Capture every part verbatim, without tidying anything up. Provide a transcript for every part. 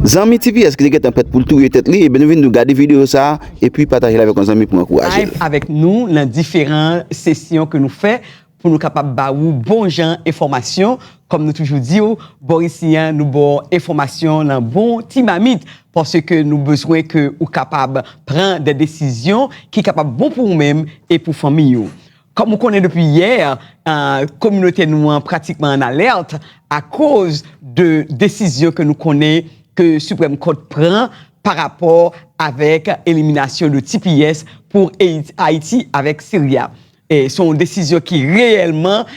Zanmi T P S ki te gentan prèt pou l touye tèt li, ebyen nou vin nou gade videyo sa a, epi pataje l avèk yon zanmi pou ankouraje l. Live avèk nou nan diferan sesyon ke nou fè pou nou kapab ba ou bon jan enfòmasyon. Kòm nou toujou di w, bò isi a, nou ba w enfòmasyon nan bon ti mamit, paske nou bezwen ke ou kapab pran de desizyon ki kapab bon pou ou menm e pou fanmi w. Kòm ou konnen depi yè, kominote nou an pratikman an alèt akoz de desizyon ke nou konnen ke Supreme Court pran pa rapò avèk eliminasyon de T P S pou Ayiti avèk Sirya. Se yon desizyon ki reyèlman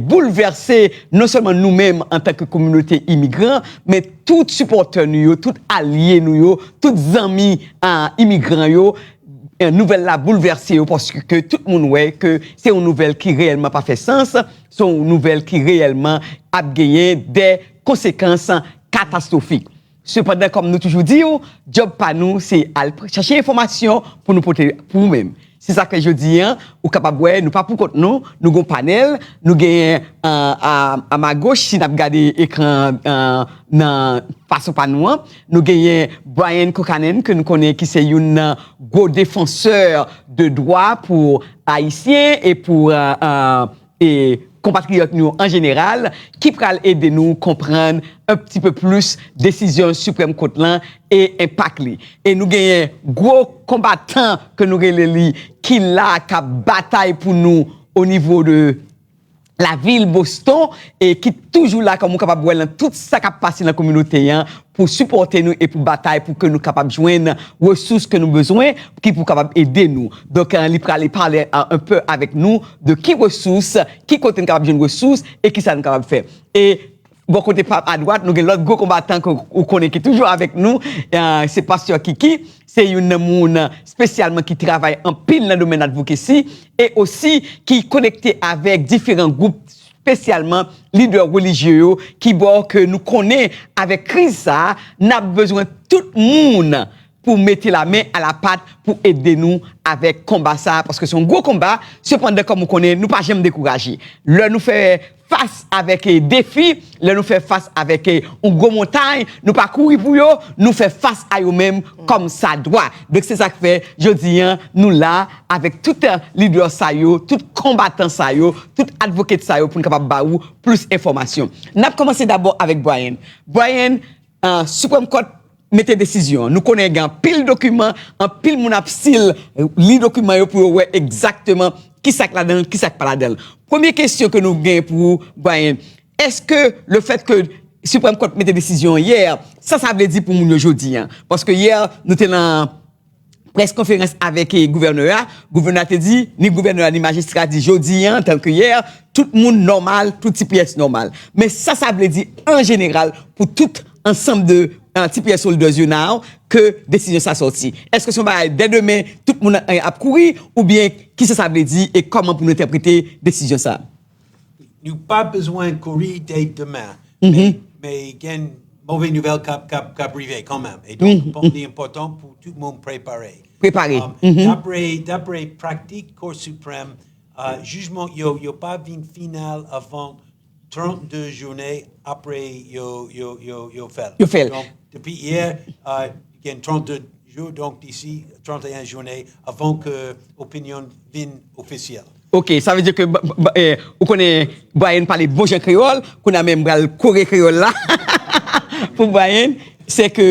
boulvèse non sèlman nou menm antanke kominote imigran, men tout sipòtè nou yo, tout alye nou yo, tout zanmi imigran yo. Nouvèl la boulvèse yo paske tout moun wè ke se yon nouvèl ki reyèlman pa fè sans, se yon nouvèl ki reyèlman ap genyen de konsekans katastwofik. Sepandan, kòm nou toujou di w, djòb pa nou se al chache enfòmasyon pou nou pote pou ou menm. Se sa k fè jodi a, ou kapab wè, nou pa pou kont nou, nou gen yon panèl, nou genyen a ma goch, si n ap gade ekran an nan fason pa nou an, nou genyen Brian Concannon, ke nou konnen ki se youn nan gwo defansè de dwa pou Ayisyen e pou e konpatriyòt nou an jeneral ki pral ede nou konprann un petit peu plus desizyon Supreme Court lan e enpak li. E nou genyen gwo konbatan ke nou rele li ki la k ap batay pou nou o nivo de lavil Boston e ki toujou la kòm ou kapab wè nan tout sa k ap pase nan kominote an pou sipòte nou e pou batay pou ke nou kapab jwenn resous ke nou bezwen ki pou kapab ede nou. Donk li prale pale un peu avèk nou de ki resous, ki kote n kapab jwenn resous e kisa n kapab fè. E bò kote pa m adwat, nou gen lòt gwo konbatan ke ou konnen ki toujou avèk nou, se pastè Kiki. Se youn nan moun espesyalman ki travay anpil nan domèn advokesi e osi ki konekte avèk diferan gwoup, espesyalman lidè relijye yo ki bò ke nou konnen avèk kriz sa a, n ap bezwen tout moun pou mete lamen a la pat pou ede nou avèk konba sa a, paske se yon gwo konba. Sepandan, kòm ou konnen, nou pa janm dekouraje. Lè nou fè fas avèk defi, lè nou fè fas avèk yon gwo montay, nou pa kouri pou yo, nou fè fas a yo menm kòm sa dwa. Donk se sa k fè jodi a nou la avèk tout lidè sa yo, tout konbatan sa yo, tout advocate sa yo pou n kapab ba ou plis enfòmasyon. N ap kòmanse dabò avèk Brian. Brian, Supreme Court mete desizyon. Nou konnen gen anpil dokiman, anpil moun ap still li dokiman yo pou yo wè egzakteman kisa k ladan l, kisa k pa ladan l. Premye kesyon ke nou gen pou ou, Brian, èske lefèt ke Supreme Court mete desizyon yè, sa sa vle di pou moun yo jodi a? Paske yè nou te nan près konferans avèk gouvènè a, gouvènè a te di, ni gouvènè a ni majistra di jodi a antanke yè, tout moun nòmal, tout T P S nòmal. Men sa sa vle di an jeneral pou tout ansanm de T P S holders yo now ke desizyon sa sòti? Èske se yon bagay dè demen tout moun ap kouri oubyen kisa sa vle di e kòman pou nou entèprete desizyon sa? Nou pa bezwen kouri dè demen. Men gen move nouvèl k ap k ap k ap rive kanmenm. E donk li enpòtan pou tout moun prepare. Prepare. Dapre dapre praktik Cour Suprême, jijman yo yo pa vin final avan trannde jounen apre yo yo yo yo fè l. Yo fè l. Donk depi yè gen trannde jou, donk disi trannteyen jounen avan ke opinyon vin ofisyèl. Ok, sa vle di ke ou konnen Brian pale bon jan kreyòl, kounye a menm pral kore kreyòl la pou Brian, se ke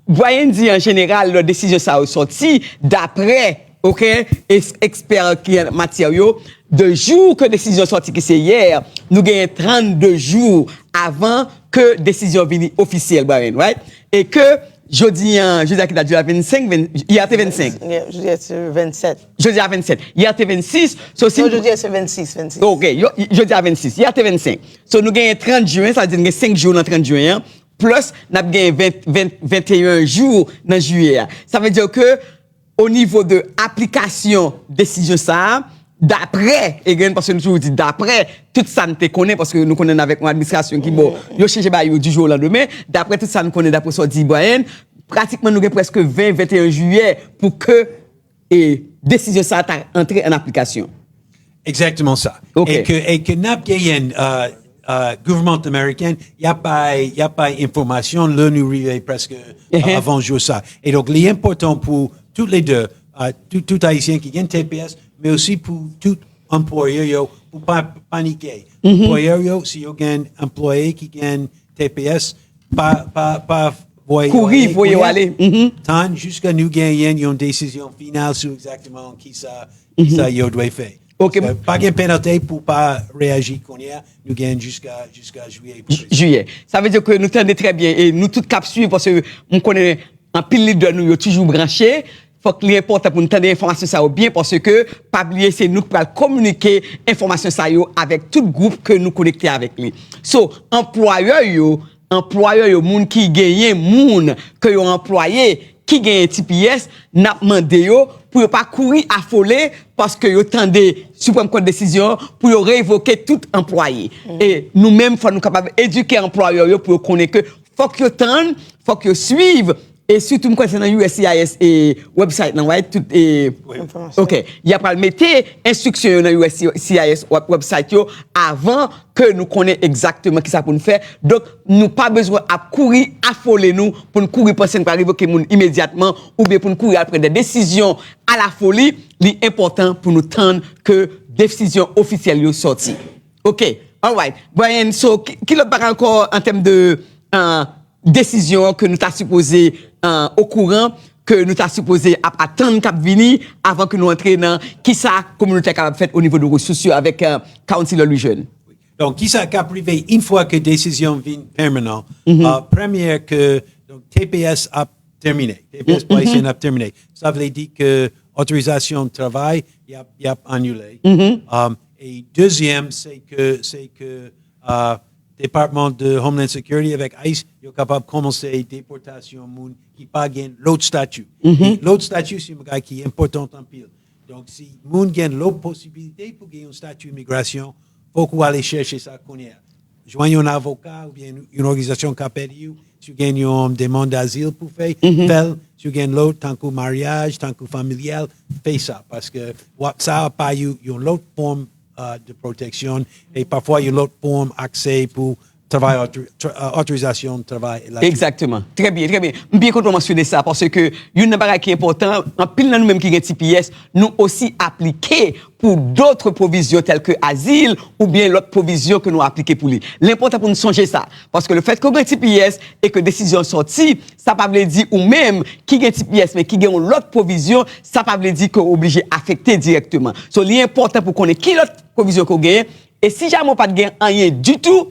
Brian di an jeneral lè desizyon sa yo sòti dapre ok, ekspè ki an matyè yo, de jou ke desizyon sòti ki se yè, nou genyen trannde jou avan ke desizyon vini ofisyèl, Brian, right? E ke jodi an, jodi a ki dat? Jodi a vennsenk, yè te vennsenk. Jodi a se vennsèt. Jodi a vennsèt. Yè te vennsis. So, si non, jodi a se vennsis, vennsis. Ok, jodi a vennsis. Yè te vennsenk. So, nou genyen trant jen, sa vle di nou gen senk jou nan trant jen an. Plus, n ap genyen ven, ven, venteyen jou nan jiyè a. Sa vle di ke o nivo de aplikasyon desizyon sa a, dapre, again, paske nou toujou di dapre tout sa n te konnen, paske nou konnen n avèk yon administrasyon ki bon, yo chanje bagay yo di jou o landemen, dapre tout sa n konnen, dapre sa w di, Brian, pratikman nou gen prèske ven, venteyen jiyè pou ke e desizyon sa a ta antre an aplikasyon. Egzakteman sa. E ke, e ke n ap genyen uh, gouvènman ameriken, y ap bay, y ap bay enfòmasyon lè nou rive prèske uh, avan jou sa. E donk, li enpòtan pou tout le de, uh, tout, tout Ayisyen ki gen T P S, men osi pou tout anplwayè yo, pou pa panike. Anplwayè yo, si yo gen anplwaye ki gen T P S, pa, pa, pa voye yo Kouri, voye yo ale. Tann jiska nou genyen yon desizyon final sou egzakteman kisa, kisa yo dwe fè. Ok. So, pa gen penalite pou pa reyaji kounye a, nou gen jiska, jiska jiyè pou fè sa. Jiyè. Sa vle di ke nou tande trè byen e nou tout k ap swiv paske m konnen anpil lidè nou yo toujou branche. Fòk li enpòtan pou nou tande enfòmasyon sa yo byen paske pa bliye se nou k pral kominike enfòmasyon sa yo avèk tout gwoup ke nou konekte avèk li. So, anplwayè yo, anplwayè yo, moun ki genyen moun ke yo anplwaye ki genyen T P S, n ap mande yo pou yo pa kouri afole paske yo tande Supreme Court desizyon pou yo revoke tout anplwaye. E nou menm fò nou kapab edike anplwayè yo pou yo konnen ke fòk yo tann, fòk yo swiv. E sitou m kwè se nan U S C I S e website nan, right? Tout e Enfòmasyon. Ok, y ap pral mete enstriksyon yo nan U S C I S web- website yo avan ke nou konnen egzakteman kisa pou n fè. Donk nou pa bezwen ap kouri afole nou pou n kouri panse n pral revoke moun imedyatman oubyen pou n kouri al pran de desizyon a la foli. Li enpòtan pou nou tann ke desizyon ofisyèl yo sòti. Ok, alright. Brian, so ki, ki lòt bagay ankò an tèm de uh, desizyon ke nou ta sipoze uh, okouran, ke nou ta sipoze ap atann k ap vini avan ke nou antre nan kisa kominote a kapab fèt o nivo de resous yo avèk uh, Council of Region. Donk, kisa k ap rive yon fwa ke desizyon vin pèmanan? Uh, premye ke donk, T P S ap tèmine. T P S pou Ayisyen ap tèmine. Sa vle di ke otorizasyon travay y ap, y ap anile. Um, e dezyèm, se ke, se ke uh, Department de Homeland Security avèk ICE, yo kapab kòmanse depòtasyon moun ki pa gen lòt stati. E lòt stati, se yon bagay ki enpòtan anpil. Donk, si moun gen lòt posibilite pou gen yon stati imigrasyon, fòk ou ale chèche sa kounye a. Jwenn yon avoka oubyen yon òganizasyon k ap ede w. Si w gen yon demann dazil pou fè, fè l. Si w gen lòt, tankou maryaj, tankou familyal, fè sa. Paske w ap, sa ap ba w yon lòt fòm uh, de pwoteksyon e pafwa yon lòt fòm aksè pou travay otorizasyon travay. Egzakteman. Trè byen, trè byen. M byen kontan w mansyone sa paske youn nan bagay ki enpòtan, anpil nan nou menm ki gen T P S, nou osi aplike pou dòt pwovizyon tèl ke azil oubyen lòt pwovizyon ke nou aplike pou li. Li enpòtan pou nou sonje sa paske lefètke w gen T P S e ke desizyon sòti, sa pa vle di ou menm ki gen T P S men ki gen yon lòt pwovizyon, sa pa vle di ke w oblije afekte dirèkteman. So li enpòtan pou konnen ki lòt pwovizyon ke w genyen. E si jamè w pa t gen anyen ditou,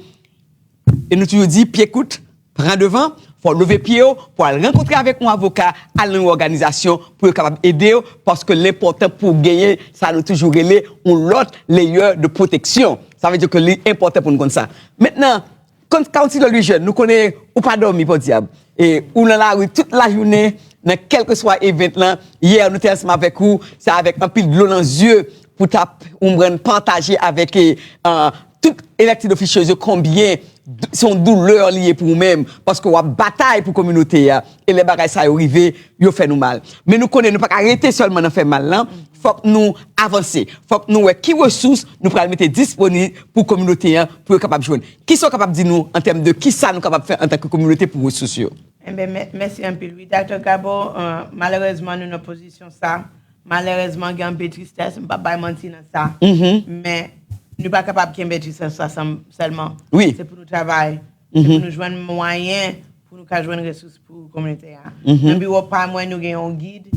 e nou toujou di pye kout pran devan, fò w leve pye w pou al rankontre avèk yon avoka, al nan yon òganizasyon pou yo kapab ede w, paske l enpòtan pou w genyen sa nou toujou rele yon lòt layer de pwoteksyon. Sa vle di ke li enpòtan pou nou konn sa. Mentnan, Council of Region, nou konnen ou pa dòmi, podyab. E ou nan lari tout lajounen, nan kèlkeswa event lan. Yè, nou te ansanm avèk ou, se avèk anpil dlo nan zye pou ta ou pran pataje avèk e, uh, tout elected officials yo konbyen se yon doulè li ye pou ou menm, paske w ap batay pou kominote a, e lè bagay sa yo rive, yo fè nou mal. Men nou konnen nou pa ka rete sèlman nan fè mal lan, fòk nou avanse, fòk nou wè ki resous nou pral mete disponib pou kominote a, pou yo kapab jwenn. Kisa w kapab di nou an tèm de kisa nou kapab fè antanke kominote pou resous yo? Enben, mè- mèsi anpil. Wi, Doktè Gabo, uh, malerezman, nou nan pozisyon sa. Malerezman, gen anpil tristès, m p ap bay manti nan sa. Men, nou pa kapab kenbe tristès sa sèlman. Wi. Se pou nou travay. Se pou nou jwenn mwayen pou nou ka jwenn resous pou kominote a. Nan biwo pa mwen, nou gen yon gid.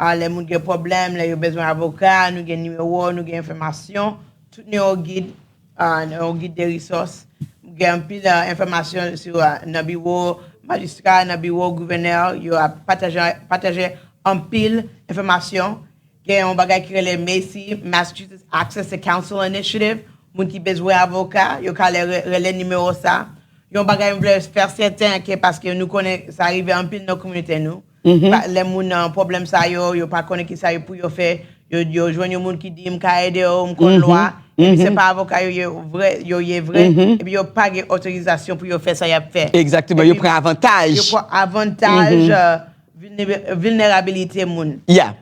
Ah, lè moun gen pwoblèm, lè yo bezwen avoka, nou gen nimewo, nou gen enfòmasyon. Tout nou yon gid, ah, yon gid de resous. Gen anpil, ah, enfòmasyon sou, ah, nan biwo majistra, nan biwo gouvènè, yo ap pataje, pataje anpil enfòmasyon. Gen yon bagay ki rele MACI, Massachusetts Access to Counsel Initiative. Moun ki bezwen avoka, yo ka rele, rele nimewo sa. Yon bagay m vle fè sèten ke paske nou konnen sa rive anpil nan kominote nou. Lè moun nan pwoblèm sa yo, yo pa konnen ki sa yo pou yo fè, yo, yo jwenn yon moun ki di m ka ede yo, m konn lwa. Epi se pa avoka yo ye vre, yo ye vre. Epi yo pa gen otorizasyon pou yo fè sa y ap fè. Egzakteman, yo pran avantaj. Yo pran avantaj, euh, vilnerabilite moun.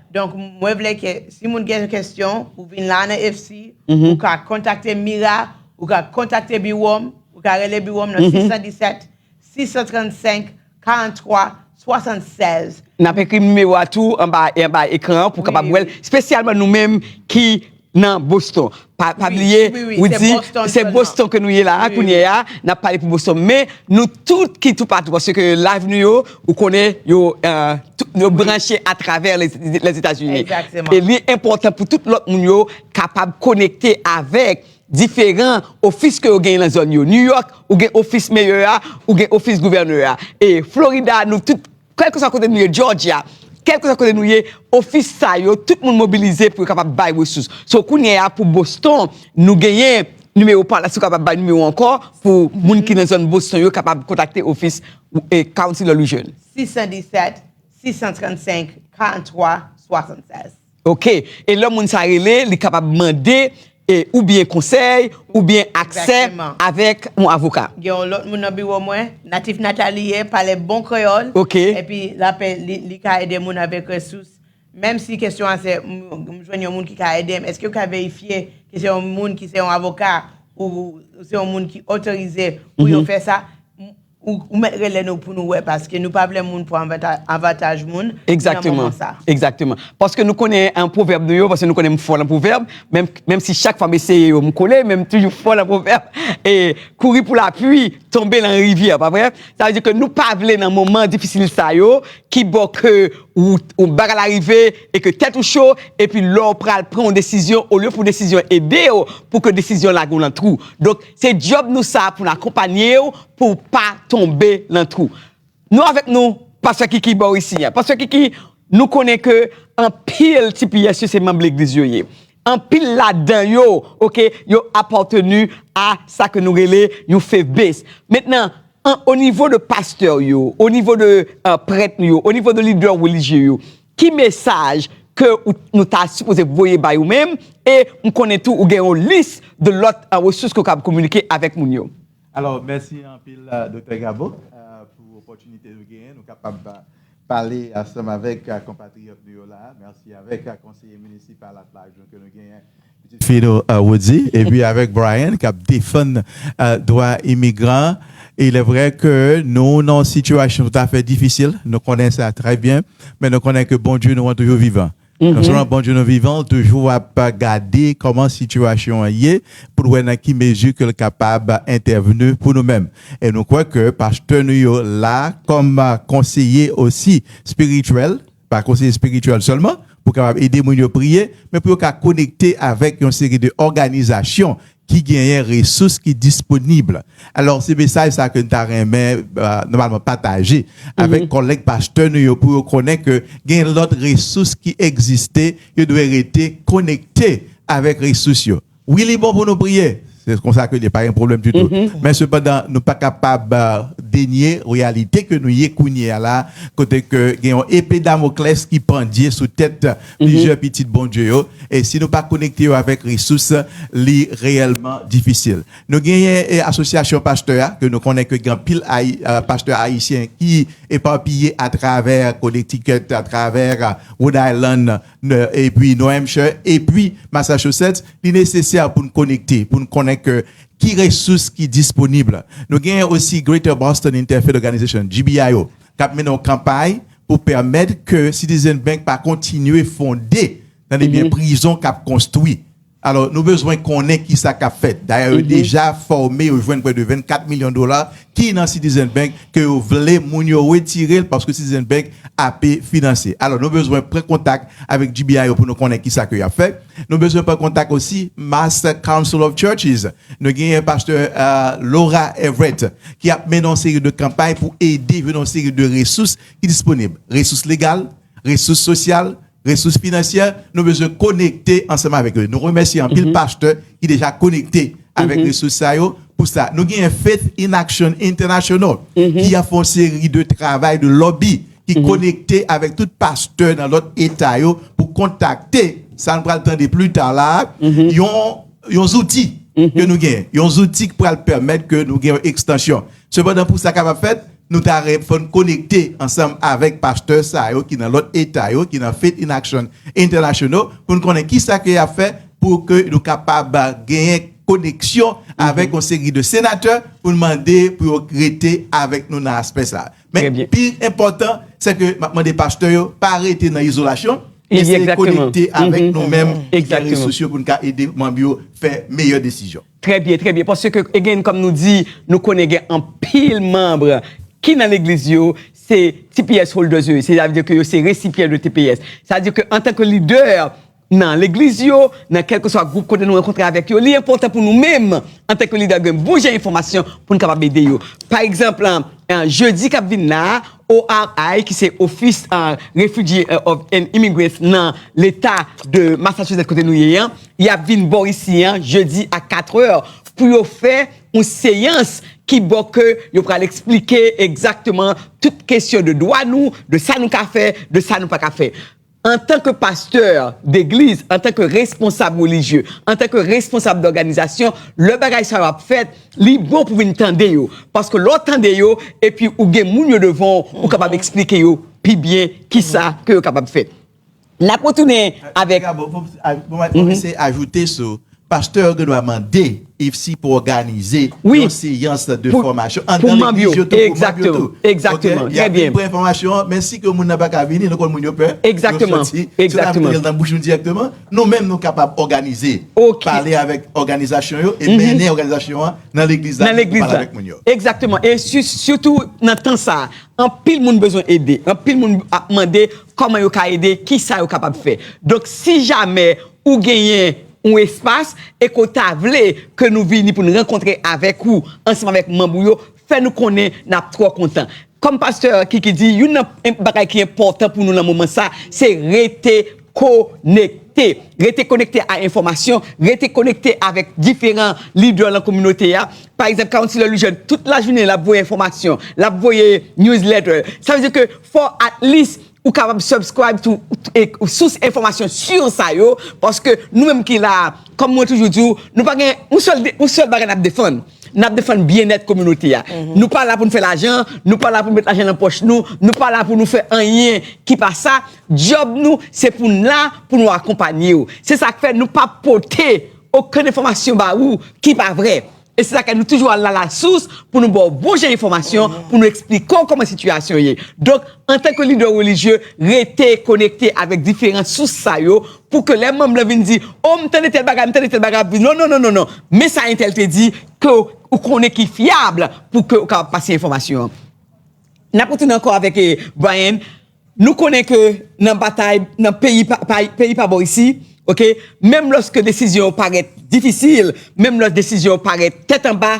Donk, mwen vle ke si moun gen kesyon, ou vin la nan F C, ou ka kontakte Mira, ou ka kontakte biwo m, Ou ka rele biwo m nan six cent dix-sept, six cent trente-cinq, quarante-trois, soixante-seize. N ap ekri nimewo a tou anba, anba ekran an pou kapab wè l, espesyalman nou menm ki nan Boston. Pa, pa bliye, ou di, se Boston ke nou ye la a, kounye a, n ap pale pou Boston. Men, nou tout ki toupatou, paske live nou yo, ou konnen, yo, euh, yo branche atravè Lèzetazini. E li enpòtan pou tout lòt moun yo kapab konekte avèk diferan ofis ke yo genyen nan zòn yo. New York, ou gen ofis meyè a, ou gen ofis gouvènè a. E Florida, nou tout, kèlkeswa kote nou ye, Georgia, kèlkeswa kote nou ye, ofis sa yo, tout moun mobilize pou yo kapab bay resous. So, kounye a, pou Boston, nou genyen nimewo pa la, si w kapab bay nimewo ankò, pou moun ki nan zòn Boston yo kapab kontakte ofis e Council of Legion. Six cent dix-sept, six cent trente-cinq, quarante-trois, soixante-seize. Ok. E lè moun sa rele, li kapab mande e oubyen konsèy, oubyen aksè avèk yon avoka. Gen yon lòt moun nan biwo mwen, natif natal li ye, pale bon kreyòl. Ok. Epi l ap, li, li ka ede moun avèk resous. Menm si kesyon an se, m, m jwenn yon moun ki ka ede m, èske w ka verifye ke se yon moun ki se yon avoka ou se yon moun ki otorize pou yo fè sa? Ou, ou mèt rele nou pou nou wè, paske nou pa vle moun pran avanta-, avantaj moun nan moman sa. Egzakteman. Paske nou konnen an pwovèb nou yo, paske nou konnen m fò nan pwovèb, menm, menm si chak fwa m eseye yo, m kole, men m toujou fò nan pwovèb. E kouri pou lapli, tonbe nan rivyè, pa vre? Sa vle di ke nou pa vle nan moman difisil sa yo, ki bò ke ou, ou bagay la rive, e ke tèt ou cho, epi lè w pral pran yon desizyon, olye pou desizyon ede w, pou ke desizyon lage w nan twou. Donk, se djòb nou sa pou n akonpanye w, pou w pa tonbe nan twou. Nou avèk nou, Pastè Kiki bò isi a. Pastè Kiki, nou konnen ke anpil T P S yo se manm legliz yo ye. Anpil ladan yo, ok, yo apateni a sa ke nou rele yon faith base. Mentnan, an, o nivo de pastè yo, o nivo de, euh, prèt nou yo, o nivo de lidè relijye yo, ki mesaj ke ou, nou ta sipoze voye bay ou menm? E m konnen tou ou gen yon lis de lòt, euh, resous ke w kab kominike avèk moun yo. Alò, mèsi anpil, euh, Doktè Gabo, euh, pou opòtinite nou genyen, nou kapab, euh, pale ansanm avèk, euh, konpatriyòt nou yo la. Mèsi avèk, euh, konseye minisipal Atlanta ke nou genyen, pitit fi nou, euh, Woody, epi avèk Brian, k ap defann, euh, dwa imigran. Il est vrai que nou nan yon sitiyasyon toutafè difisil, nou konnen sa trè byen, men nou konnen ke Bondye nou an toujou vivan. Non sèlman Bondye nou vivan, l toujou ap gade kòman sitiyasyon an ye pou l wè nan ki mezi ke l kapab entèvni pou nou menm. E nou kwè ke pastè nou yo la kòm konseye osi espirityèl, pa konseye espirityèl sèlman, pou kapab ede moun yo priye, men pou yo ka konekte avèk yon seri de òganizasyon ki genyen resous ki disponib. Alò, se mesaj sa ke n ta renmen, euh, nòmalman pataje avèk kòlèg pastè nou yo pou yo konnen ke gen lòt resous ki egziste, yo dwe rete konekte avèk resous yo. Wi, li bon pou nou priye. Se konsa ke li pa gen pwoblèm ditou. Men sepandan, nou pa kapab, euh, denye reyalite ke nou ye kounye a la, kote ke gen yon epe Damoklès ki pandye sou tèt plizyè pitit Bondye yo. E si nou pa konekte yo avèk resous, li reyèlman difisil. Nou genyen, e, asosyasyon pastè a, ke nou konnen ke gen anpil Ayi-, e, pastè ayisyen ki epapiye atravè Connecticut, atravè, e, Rhode Island, n-, epi New Hampshire, epi Massachusetts. Li nesesè pou n konekte, pou n konnen ke ki resous ki disponib. Nou genyen osi Greater Boston Interfaith Organization, G B I O, k ap mennen yon kanpay pou pèmèt ke Citizen Bank pa kontinye fonde, tande byen, prizon k ap konstwi. Alò, nou bezwen konnen ki sa k ap fèt. Dayè, yo deja fòme, yo jwenn prè de vennkat milyon dola ki nan Citizen Bank, ke yo vle moun yo retire l paske Citizen Bank ape finanse. Alò, nou bezwen pran kontak avèk G B I O pou nou konnen ki sa ke y ap fè. Nou bezwen pran kontak osi Mass Council of Churches. Nou genyen pastè, euh, Laura Everett ki ap mennen yon seri de kanpay pou ede jwenn yon seri de resous ki disponib. Resous legal, resous sosyal, resous finansyè, nou bezwen konekte ansanm avèk yo. Nou remèsye anpil pastè ki deja konekte avèk resous sa yo. Pou sa, nou genyen Faith in Action International ki ap fè yon seri de travay de lobby ki konekte avèk tout pastè nan lòt eta yo pou kontakte, sa n pral tande pli ta la, yon, yon zouti ke nou genyen, yon zouti ki pral pèmèt ke nou gen yon ekstansyon. Sepandan, pou sa kapab fèt, nou ta re-, fò n konekte ansanm avèk pastè sa yo ki nan lòt eta yo, ki nan Faith in Action International, pou n konnen ki sa ke y ap fè pou ke nou kapab genyen koneksyon avèk yon seri de senatè pou n mande pou yo rete avèk nou nan aspè sa. Men pi enpòtan, se ke m ap mande pastè yo pa rete nan izolasyon, eseye konekte avèk nou menm ki gen resous yo pou n ka ede manm yo fè meyè desizyon. Trè byen, trè byen. Paske, again, kòm nou di, nou konnen gen anpil manm ki nan legliz yo, se T P S holders yo ye. Sa vle di ke yo se resipyan de T P S. Sa vle di ke antanke lidè nan legliz yo, nan kèlkeswa gwoup kote nou rankontre avèk yo, li enpòtan pou nou menm, antanke lidè, gen bon jan enfòmasyon pou n kapab ede yo. Pa egzanp, an, an, jedi k ap vin la a, O R I, ki se Office, an, Refugee, an, of, and Immigrants nan leta de Massachusetts kote nou ye an, y ap vin bò isi an, jedi a katrè, pou yo fè yon seyans ki bò ke yo pral eksplike egzakteman tout kesyon de dwa nou, de sa nou ka fè, de sa nou pa ka fè. Antanke pastè degliz, antanke responsab relijye, antanke responsab dòganizasyon, lè bagay sa yo ap fèt, li bon pou vin tande yo. Paske lè w tande yo, epi ou gen moun yo devan w, ou kapab eksplike yo pi byen kisa ke yo kapab fè. N ap retounen avèk. Gabo, pou, a- pou mwen, pou mwen se ajoute sou, pastè yo gen dwa mande ifsi pou òganize yon seyans de fòmasyon anndan legliz yo tou, pou manm yo tou. Egzakteman. Y ap vin pran enfòmasyon an, men si ke moun nan pa ka vini, nou konn moun yo pè, yo soti, se la pou yo nan bouch nou dirèkteman. Nou menm, nou kapab òganize, pale avèk òganizasyon yo e mennen òganizasyon an nan legliz la pou pale avèk moun yo. Egzakteman. E si- sitou nan tan sa a, anpil moun bezwen ede. Anpil moun ap mande kòman yo ka ede, kisa yo kapab fè. Donk, si jamè ou genyen yon espas e ke w ta vle ke nou vini pou n rankontre avèk ou, ansanm avèk manm ou yo, fè nou konnen n ap twò kontan. Kòm pastè Kiki di, youn nan en- bagay ki enpòtan pou nou nan moman sa, se rete konekte. Rete konekte a enfòmasyon, rete konekte avèk diferan lidè nan kominote a. Pa egzanp, Counselor Lujan, tout lajounen, l ap voye enfòmasyon, l ap voye newsletter. Sa vle di ke fò at least ou kapab subscribe to, e, sous enfòmasyon sur sa yo, paske nou menm ki la a, kòm mwen toujou di w, nou pa gen yon sèl de- yon sèl bagay n ap defann. N ap defann byennèt kominote a. Nou pa la pou n fè lajan, nou pa la pou n met lajan nan pòch nou, nou pa la pou nou fè anyen ki pa sa. Djòb nou, se pou n la, pou nou akonpanye w. Se sa k fè nou pa pote okenn enfòmasyon ba ou ki pa vrè. E se sa k fè nou toujou al nan lasous pou nou ba w bon jan enfòmasyon, pou nou eksplike w kòman sitiyasyon ye. Donk, antanke lidè relijye, rete konekte avèk diferan sous sa yo, pou ke lè manm lan vin di, "O, m tande tèl bagay, m tande tèl bagay," ap di, "Non, non, non, non, non. Men sa entèl te di," ke w konnen ki fyab pou ke w kapab pase enfòmasyon an. N ap retounen ankò avèk, eh, Brian. Nou konnen ke nan batay, nan peyi pa, pa- peyi pa bò isi, oke, menm lòske desizyon yo parèt difisil, menm lòske desizyon yo parèt tèt anba,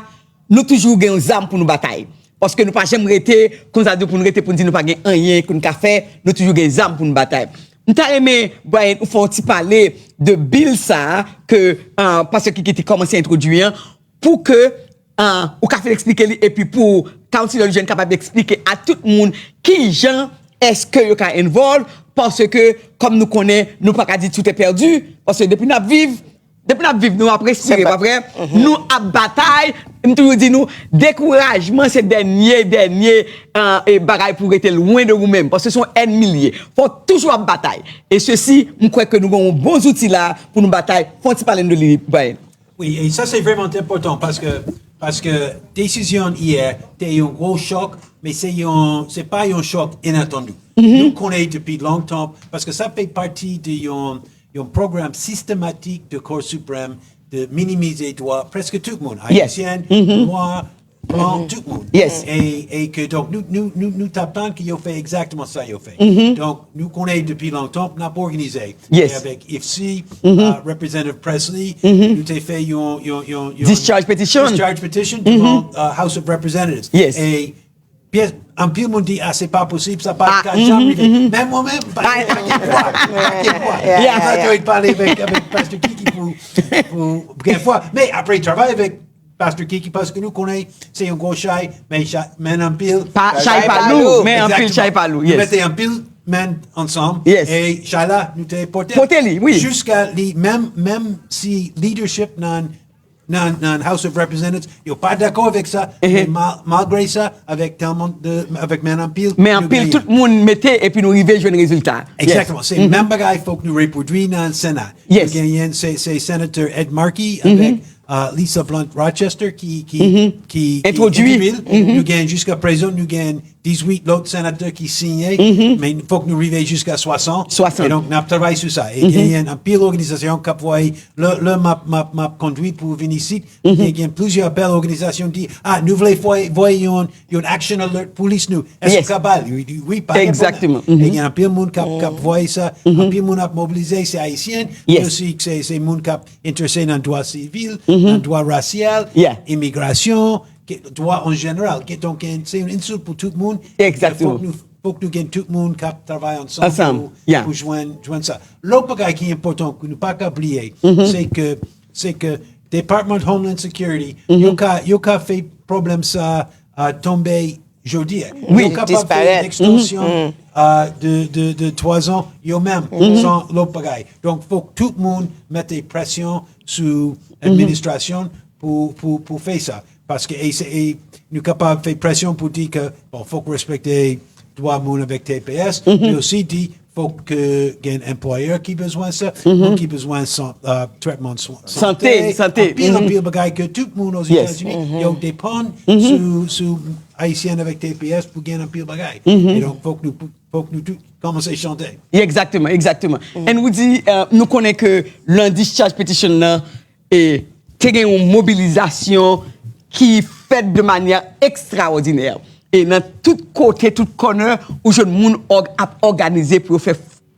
nou toujou gen yon zam pou nou batay. Paske nou pa janm rete, konsa di pou nou rete pou nou di nou pa gen anyen pou nou ka fè, nou toujou gen zam pou nou batay. M ta renmen, Brian, ou fè yon ti pale de bil sa a ke, ah, pastè Kiki te kòmanse entwodui an, pou ke, ah, ou ka fin eksplike li, epi pou Counselor Lujan kapab eksplike a tout moun ki jan èske yo ka involve, paske, kòm nou konnen, nou pa ka di tout est perdu, paske depi n ap viv, depi n ap viv, nou ap respire, pa vre? Nou ap batay. M toujou di nou, dekourajman se dènye, dènye, ah, e bagay pou rete lwen de ou menm, paske se yon ènmi l ye. Fò w toujou ap batay. E sesi, m kwè ke nou gen yon bon zouti la pou nou batay. Fò w ti pale n de li, Brian. Wi, e sa se vrèman enpòtan paske, paske desizyon yè te yon gwo chòk, men se yon, se pa yon chòk inatandi. Nou konnen depi lontan, paske sa fè pati de yon, yon pwogram sistematik de Cour Suprême de minimize dwa prèske tout moun, Ayisyen, Nwa, blan, tout moun. E, e ke donk nou, nou, nou, nou t ap tann ke yo fè egzakteman sa yo fè. Donk nou konnen depi lontan n ap òganize. E avèk ifsi, uh, Representative Presley, nou te fè yon, yon, yon, yon discharge petition, discharge petition devan, uh, House of Representatives. E pyès, anpil moun di, ah, se pa posib, sa pa ka janm rive. Men mwen menm, pa gen fwa, pa gen fwa. M pa te pale avèk, avèk Pastè Kiki pou, pou gen fwa. Men apre travay avèk Pastè Kiki, paske nou konnen se yon gwo chay, men chay, men anpil. Chay pa lou, men anpil chay pa lou. Nou mete anpil men ansanm. E chay la, nou te pote. Pote li, wi. Jiska li, menm, menm si leadership nan, nan, nan House of Representatives, yo pa dakò avèk sa, men ma- malgre sa, avèk tèlman de, avèk men anpil, men anpil, tout moun mete, epi nou rive jwenn rezilta. Egzakteman. Se menm bagay fòk nou repwodui nan Sena. Nou genyen, se, se Senator Ed Markey avèk uh, Lisa Blunt Rochester ki, ki, ki, ki entwodui l. Nou gen jiska prezan, nou gen dizuit lòt senatè ki siyen, men fòk nou rive jiska swasan. E donk, n ap travay sou sa. E genyen anpil òganizasyon k ap voye, lè, lè m ap, m ap, m ap kondui pou vin isit, gen, gen plizyè bèl òganizasyon di, ah, nou vle voye, voye yon, yon action alert pou lis nou. Èske w ka ba l? Wi, wi, pa gen pwoblèm. E gen anpil moun k ap, k ap voye sa, anpil moun ap mobilize, se Ayisyen, men osi se, se moun k ap enterese nan dwa sivil, nan dwa rasyal, imigrasyon, dwa an jeneral. Donk, se yon ensult pou tout moun. Fòk nou, fòk nou gen tout moun k ap travay ansanm pou, pou jwenn, jwenn sa. Lòt bagay ki enpòtan ke nou pa ka bliye, se ke, se ke Department Homeland Security, yo ka, yo ka fè pwoblèm sa, uh, tonbe jodi a. Yo kapab fè ekstansyon, uh, de, de, de twa zan yo menm, san lòt bagay. Donk, fòk tout moun mete presyon sou administrasyon pou, pou, pou fè sa. Paske e, se, e, nou kapab fè presyon pou di ke, bon, fòk respekte dwa moun avèk T P S, men osi di, fòk ke gen anplwayè ki bezwen sa, moun ki bezwen san, uh, tretman swen sante, anpil, anpil bagay ke tout moun Ozetazini, yo depann sou, sou Ayisyen avèk T P S pou gen anpil bagay. E donk, fòk nou, fòk nou tout kòmanse chante. Egzakteman, egzakteman. And Woody, uh, nou konnen ke lan discharge petition nan, e te gen yon mobilizasyon ki fèt de manyè ekstraòdinè. E nan tout kote, tout kònè, ou jwenn moun òg-, ap òganize pou yo fè,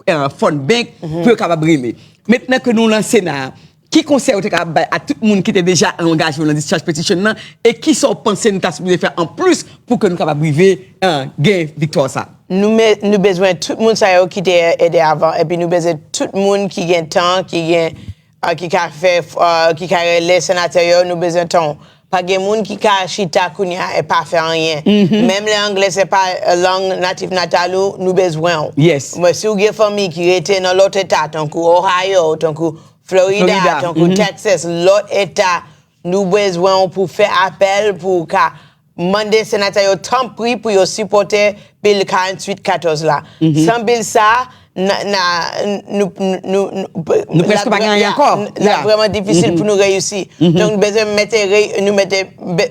eh, fund bank, pou yo kapab rele. Mentnan ke nou lan Sena a, ki konsèy ou te kapab bay a tout moun ki te deja angaje yo nan discharge petition nan, e kisa w panse nou ta sipoze fè anplis pou ke nou kapab rive, eh, gen viktwa sa? Nou me-, nou bezwen tout moun sa yo ki te ede avan, epi nou bezwen tout moun ki gen tan, ki gen, ah, ki ka fè, ah, ki ka rele senatè yo, nou bezwen tan w. Pa gen moun ki ka chita kounye a e pa fè anyen. Menm lè anglè se pa, eh, lang natif natal ou, nou bezwen w. Mwen, si w gen fanmi ki rete nan lòt eta, tankou Ohio, tankou Florida, tankou Texas, lòt eta, nou bezwen w pou fè apèl, pou w ka mande senatè yo tanpri pou yo sipòte bil karanntuit katòz la. San bil sa, na, na, nou, nou, nou, nou, nou prèske pa gen anyen ankò. L ap vrèman difisil pou nou reyisi. Donk, nou bezwen mete, nou mete,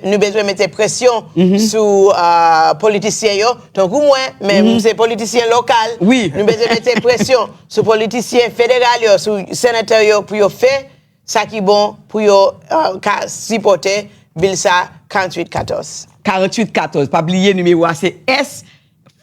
nou bezwen mete presyon sou, ah, politisyen yo. Tankou mwen, men m se politisyen lokal. Nou bezwen mete presyon sou politisyen federal yo, sou senatè yo pou yo fè sa ki bon pou yo, eh, ka sipòte bil sa, karanntuit katòz. Karanntuit katòz. Pa bliye nimewo a se S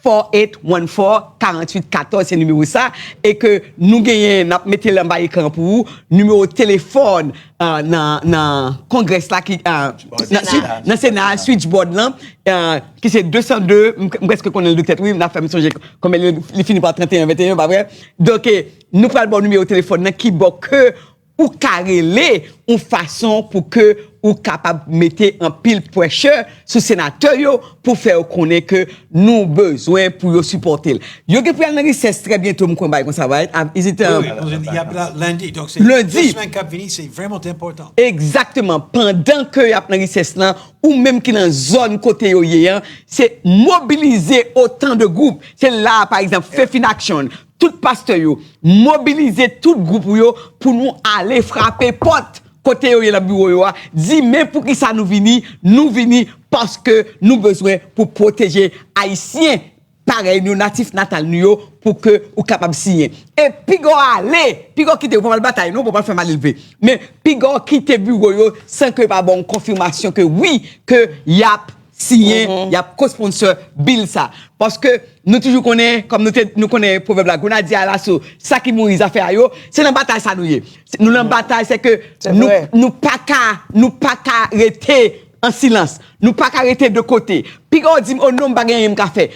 four eight one four, karanntuit katòz, se nimewo sa. E ke nou genyen, n ap mete l anba ekran pou ou, nimewo telefòn, eh, nan, nan Congress la, ki, eh, nan, nan Sena a, switchboard lan, eh, ki se de san de, m, m prèske konnen l de tèt, wi, n ap fè m sonje konbyen li, li fini pa trannteyen venteyen, pa vre? Donk, eh, nou pral ba w nimewo telefòn nan ki bò ke ou ka rele yon fason pou ke ou kapab mete anpil pressure sou senatè yo pou fè yo konnen ke nou bezwen pou yo sipòte l. Yo gen pou y al nan resès trè byento, m kwè, bay konsa, right? Ah, is it, um, wi, wi, y ap la lendi, donk se de semèn k ap vini, se vrèman enpòtan. Egzakteman. Pandan ke y ap nan resès lan, ou menm ki nan zòn kote yo ye an, se mobilize otan de gwoup. Se la, pa egzanp, Faith in Action, tout pastè yo, mobilize tout gwoup ou yo pou nou ale frape pòt kote yo ye nan biwo yo a. Di, men poukisa nou vini? Nou vini paske nou bezwen pou pwoteje Ayisyen parèy nou, natif natal nou yo, pou ke ou kapab siyen. E piga w ale, piga w kite, ou pa pral batay non, ou pa pral fè malelve. Men piga w kite biwo yo san ke yo pa ba w yon konfimasyon ke wi, ke y ap siyen, y ap co-sponsor bil sa. Paske nou toujou konnen, kòm nou te, nou konnen pwovèb la, grenadye a laso, sa ki mouri zafè a yo, se nan batay sa nou ye. Se, nou nan batay, se ke nou, nou pa ka, nou pa ka rete an silans. Nou pa ka rete de kote. Piga w di m, "Oh non, m pa gen anyen m ka fè."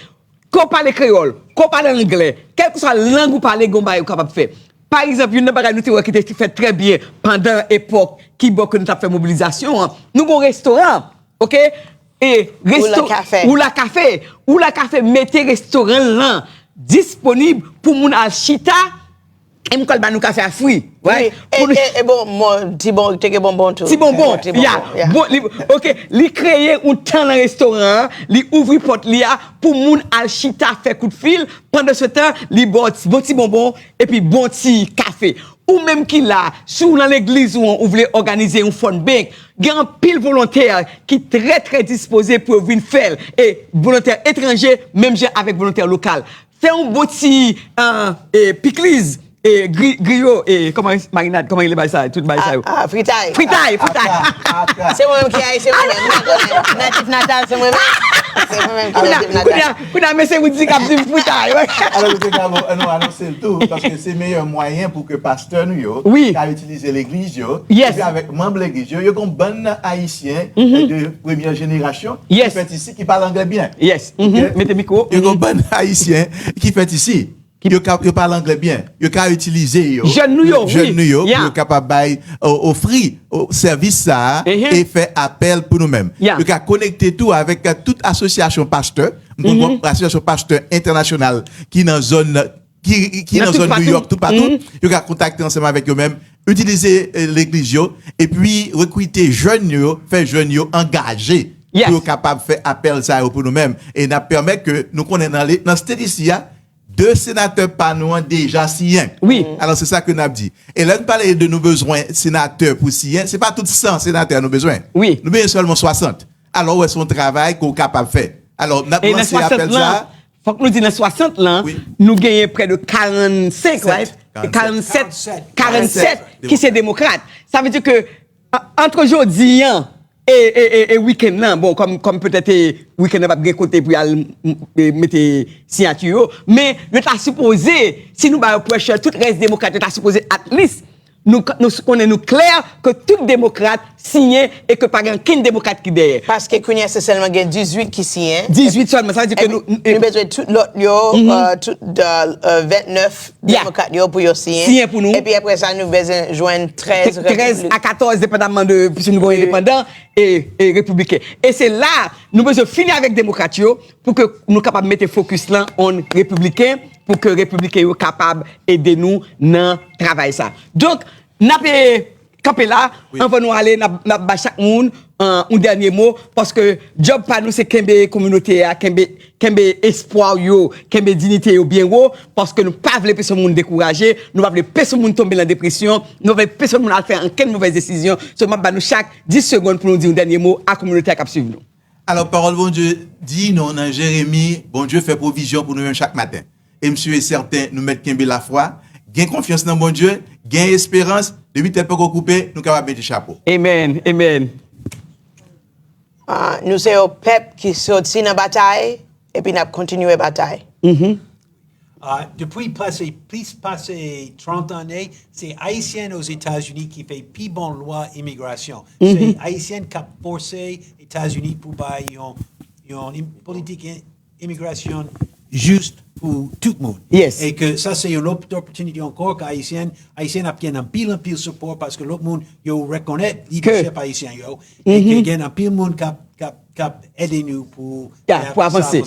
Ke w pale kreyòl, ke w pale anglè, kèlkeswa lang ou pale, gen yon bagay ou kapab fè. Pa egzanp, youn nan bagay nou te wè ki te fèt trè byen pandan epòk kibò ke nou t ap fè mobilizasyon an, nou gen yon restoran, oke? E resto-, Oula Café. Oula Café. Oula Café mete restoran lan disponib pou moun al chita. E m kwè l ba nou kafe a fri, right? Wi. E, e, e bon, bon, ti bon, te gen bonbon tou. Ti bonbon, ya. Bon, li, oke, li kreye yon tan nan restoran an, li ouvri pòt li a pou moun al chita fè kout fil. Pandan se tan, li ba w ti, bon ti bonbon, epi bon ti kafe. Ou menm ki la, si w nan legliz ou an, ou vle òganize yon fund bank, gen anpil volontè ki trè, trè dispoze pou yo vin fè l. E volontè etranje, menm jan avèk volontè lokal. Fè yon bon ti, eh, eh, pikliz, eh, gri-, griyo, eh, kòman, marinad, kòman rele bagay sa, tout bagay sa yo. Ah, ah, fritay. Fritay, fritay. Se mwen menm ki Ayisyen, mwen menm. Natif natal, se mwen menm. Se mwen menm ki natif natal. Kounye a, kounye a, mesye Woody k ap di m fritay, wi. Alò, nou te ka, eh, nou anonse l tou, paske se meyè mwayen pou ke pastè nou yo ka itilize legliz yo, epi avèk manm legliz yo, yo gon bann Ayisyen, eh, de premyè jenerasyon ki fèt isi, ki pale anglè byen. Yes. Mhm. Mete mikwo. Yo gon bann Ayisyen ki fèt isi. Yo ka, yo pale anglè byen. Yo ka itilize yo. Jèn nou yo, wi. Jèn nou yo, pou yo kapab bay, o-, ofri, o, sèvis sa a e fè apèl pou nou menm. Yo ka konekte tou avèk, eh, tout asosyasyon pastè. M konn gon asosyasyon pastè entènasyonal ki nan zòn, ki, ki nan zòn New York, toupatou. Yo ka kontakte ansanm avèk yo menm, itilize, eh, legliz yo, epi rekrite jèn yo, fè jèn yo angaje pou yo kapab fè apèl sa yo pou nou menm. E n ap pèmèt ke nou konnen nan le-, nan state isi a, de senatè pa nou an deja siyen. Wi. Alò, se sa ke n ap di. E lè n pale de nou bezwen senatè pou siyen, se pa tout san senatè nou bezwen. Wi. Nou bezwen sèlman swasant. Alò, ou wè, se yon travay ke w kapab fè. Alò, n ap lanse apèl sa a. Fòk nou di nan swasant lan, nou genyen prè de karannsenk, right? Karannsenk. Karannsenk, karannsenk ki se demokrat. Sa vle di ke, a-, ant jodi an e, e, e, e wikenn nan, bon, kòm, kòm petèt, e, wikenn nan p ap gen kote pou y al, m, e, mete siyati yo, men yo ta sipoze, si nou ba yo pressure, tout rès demokrat yo ta sipoze at least nou, nou konnen nou klè ke tout demokrat siyen e ke pa gen okenn demokrat ki dèyè. Paske kounye a se sèlman gen dizuit ki siyen. Dizuit sèlman, sa vle di ke nou, nou bezwen tout lòt yo, euh, tout, euh, euh, vennèf demokrat yo pou yo siyen. Siyen pou nou. Epi apre sa, nou bezwen jwenn trèz, trèz a katòz, depandamman de si nou gen endepandan e, e repibliken. E se la, nou bezwen fini avèk demokrat yo, pou ke nou kapab mete fokis lan on repibliken, pou ke repibliken yo kapab ede nou nan travay sa. Donk, n ap, e, kanpe la, anvan nou ale, n ap, n ap ba chak moun, e, yon dènye mo, paske djòb pa nou se kenbe kominote a, kenbe, kenbe espwa yo, kenbe diyite yo byen wo, paske nou pa vle pèsonn moun dekouraje, nou pa vle pèsonn moun tonbe nan depresyon, nou pa vle pèsonn moun al fè ankenn movèz desizyon. So, m ap ba nou chak dis segonn pou nou di yon dènye mo a kominote a k ap swiv nou. Alò, pawòl Bondye di nou nan Jeremi, Bondye fè pwovizyon pou nou menm chak maten. E m si e sèten, nou mèt kenbe lafwa, gen konfyans nan Bondye, gen esperans, depi tèt poko koupe, nou kapab mete chapo. Amen, amen. Ah, nou se yon pèp ki soti nan batay, epi n ap kontinye batay. Mhm. Ah, depi pase, plis pase trant ane, se Ayisyen Ozetazini ki fè pi bon lwa imigrasyon. Se Ayisyen k ap fòse Etazini pou bay yon, yon im-, politik i-, imigrasyon jis pou tout moun. Yes. E ke sa se yon lòt opòtinite ankò ke Ayisyen, Ayisyen ap gen anpil, anpil sipò paske lòt moun yo rekonèt lidèchip Ayisyen yo. E ke gen anpil moun k ap, k ap, k ap ede nou pou, pou avanse.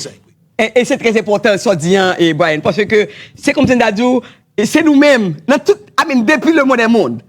E, e se trè enpòtan sa w di an, e, Brian, paske se kòmsi m ta di w, e se nou menm, nan tout, I mean, depi le monde est monde,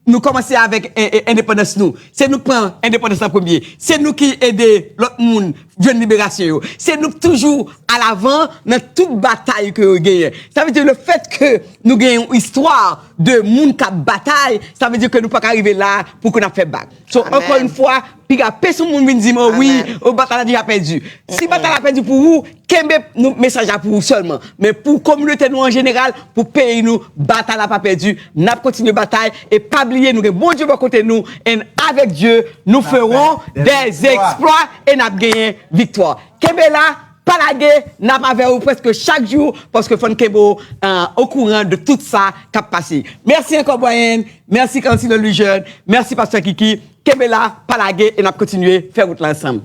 nou kòmanse avèk en-, en-, endepandans nou. Se nou k pran endepandans lan premye. Se nou ki ede lòt moun jwenn liberasyon yo. Se nou k toujou alavan nan tout batay ke yo genyen. Sa vle di, le fèt ke nou gen yon istwa de moun k ap batay, sa vle di ke nou pa ka rive la pou ke n ap fè bak. So, ankò yon fwa, piga pèsonn moun vin di m, "O wi, o, batay la deja pèdi." Si batay la pèdi pou ou, kenbe nou, mesaj la pou ou sèlman. Men pou kominote nou an jeneral, pou peyi nou, batay la pa pèdi. N ap kontinye batay e pa bliye, nou gen Bondye bò kote nou. And avec Dieu, nous ferons des exploits e n ap genyen viktwa. Kenbe la, pa lage, n ap avè w prèske chak jou, paske fò n kenbe w, euh, okouran de tout sa k ap pase. Mèsi ankò, Brian. Mèsi, Councilor Lujeune. Mèsi, Pastè Kiki. Kenbe la, pa lage, e n ap kontinye fè wout la ansanm.